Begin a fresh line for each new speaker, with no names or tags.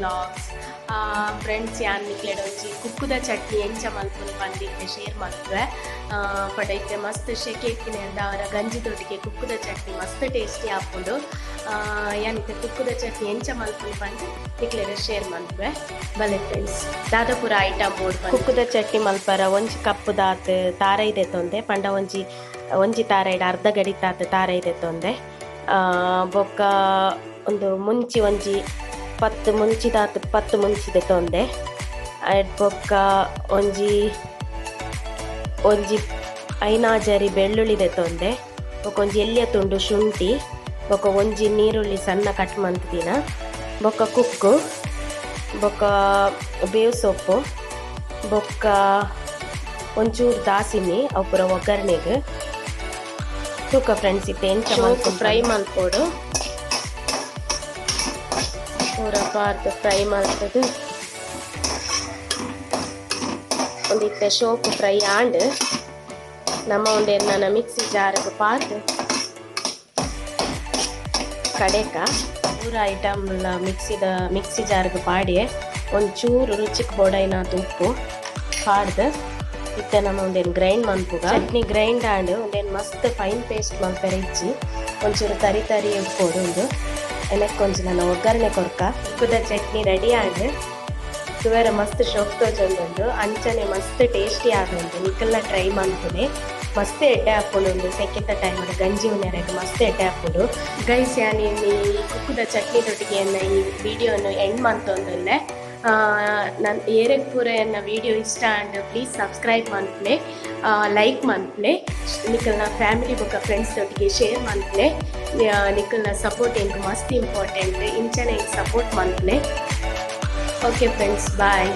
Vlogs. Friends ಯಾನ್ ನಿಕ್ಲೆಡ ಒಂಜಿ ಕುಕ್ಕುದ ಚಟ್ನಿ ಎಂಚ ಮಲ್ಪುನು ಪಂದ್ ಇತ್ತೆ ಶೇರ್ ಮಲ್ಪುವೆ. ಪಂಡ ಇತ್ತೆ ಮಸ್ತ್ ಶೆಕೆ ಇತ್ತಿನೆರ್ದಾವರ ಗಂಜಿ ದೊಟ್ಟಿಗೆ ಕುಕ್ಕುದ ಚಟ್ನಿ ಮಸ್ತ್ ಟೇಸ್ಟಿ ಆಪುಂಡು. ಯಾನ್ ಇತ್ತೆ ಕುಕ್ಕುದ ಚಟ್ನಿ ಎಂಚ ಮಲ್ಪುನು ಪಂದ್ ನಿಕ್ಲೆಡ ಶೇರ್ ಮಲ್ಪುವೆ. ಬಲೆ ಫ್ರೆಂಡ್ಸ್, ದಾದಪುರ ಐಟಮ್ ಬೋರ್ಡ್. ಕುಕ್ಕುದ ಚಟ್ನಿ ಮಲ್ಪರ ಒಂಜಿ ಕಪ್ ದಾತ್ ತಾರೈ ದೆತ್ತೊಂದೆ. ಪಂಡ ಒಂಜಿ ಒಂಜಿ ತಾರೈಡ್ ಅರ್ಧ ಗಡಿತಾತ್ ತಾರೈ ದೆತ್ತೊಂದೆ. ಬೊಕ್ಕ ಒಂದು ಮುಂಚಿ ಒಂಜಿ 10 ಮುಂಚಿದಾತ್ 10 ಮುಂಚಿ ದೆತ್ತೊಂದೆ. ಐಡ್ ಬೊಕ್ಕ ಒಂಜಿ ಒಂಜಿ ಐನಾಜರಿ ಬೆಳ್ಳುಳ್ಳಿ ದೆತ್ತೊಂದೆ. ಬೊಕ್ಕ ಒಂಜಿ ಎಲ್ಯ ತುಂಡು ಶುಂಠಿ, ಬೊಕ್ಕ ಒಂಜಿ ನೀರುಳ್ಳಿ ಸಣ್ಣ ಕಟ್ ಮಂತಿನ, ಬೊಕ್ಕ ಕುಕ್ಕು, ಬೊಕ್ಕ ಬೇವು ಸೊಪ್ಪು, ಬೊಕ್ಕ ಒಂಚೂರು ದಾಸಿಮಿ ಅವು ಪೂರ ಒಗ್ಗರಣೆಗೆ. ತೂಕ ಫ್ರೆಂಡ್ಸ್ ಇತ್ತೆ ಎಂಚ ಫ್ರೈ ಮಲ್ಪೊಡು. ಪೂರ ಪಾರ್ದ್ ಫ್ರೈ ಮಲ್ತದು ಒಂದಿತ್ತೆ ಶೋಕು ಫ್ರೈ ಆಂಡ್. ನಮ್ಮ ಒಂದೇನು ಮಿಕ್ಸಿ ಜಾರ್ಗ್ ಪಾರ್ದ್ ಕಡೆಕ ಪೂರ ಐಟಮ್ ಮಿಕ್ಸಿ ಜಾರ್ಗ್ ಪಾಡಿ ಒಂಚೂರು ರುಚಿಕ್ ಬೋಡೈನಾತ್ ಉಪ್ಪು ಪಾಡ್ದು ಇತ್ತೆ ನಮ್ಮ ಒಂದೇನು ಗ್ರೈಂಡ್ ಮನ್ಪುಗ. ಚಟ್ನಿ ಗ್ರೈಂಡ್ ಆಂಡ್ ಒಂದೇನು ಮಸ್ತ್ ಫೈನ್ ಪೇಸ್ಟ್ ಮಲ್ಪೆರೆ ಇಜ್ಜಿ, ಒಂಚೂರು ತರಿ ತರಿ ಉಪ್ಪೊಡು. ಉಂದು ಎನಕ್ಕೆ ಒಂಜಿ ನನ್ನ ಒಗ್ಗರಣೆ ಕೊರ್ಕ. ಉಪ್ಪುದ ಚಟ್ನಿ ರೆಡಿ ಆಂಡ್. ತೂವೆರೆ ಮಸ್ತ್ ಶೋಕ್ ತೋಜೊಂದುಂಡು, ಅಂಚನೆ ಮಸ್ತ್ ಟೇಸ್ಟಿ ಆದುಂಡು. ನಿಕಲ್ನ ಟ್ರೈ ಮನ್ಪುನೆ, ಮಸ್ತ್ ಎಡ್ಡೆ ಆಪುಂಡು. ಉಂದು ಸೆಕೆತ ಟೈಮ್ ಗಂಜಿ ಉನೆರೆಗ್ ಮಸ್ತ್ ಎಡ್ಡೆ ಆಪುಂಡು. ಗೈಸ್, ಯಾನ್ ಈ ಕುಕ್ಕುದ ಚಟ್ನಿ ದೊಟ್ಟಿಗೆ ಈ ವಿಡಿಯೋನು ಎಂಡ್ ಮಂತೊಂದುಲ್ಲೆ. ನನ್ ಏರೆಗ್ ಪೂರ ಎನ್ನ ವಿಡಿಯೋ ಇಷ್ಟ and please subscribe ಮನ್ಪುಲೆ, like ಮನ್ಪುಲೆ, ನಿಕಲ್ನ family ಬೊಕ್ಕ ಫ್ರೆಂಡ್ಸ್ ದೊಟ್ಟಿಗೆ ಶೇರ್ ಮನ್ಪುಲೆ. ನಿಕಲ್ನ ಸಪೋರ್ಟ್ ಎಂಕ್ ಮಸ್ತ್ ಇಂಪಾರ್ಟೆಂಟ್, ಇಂಚನೆ ಎಂಕ್ ಸಪೋರ್ಟ್ ಮನ್ಪುಲೆ. Okay friends, bye.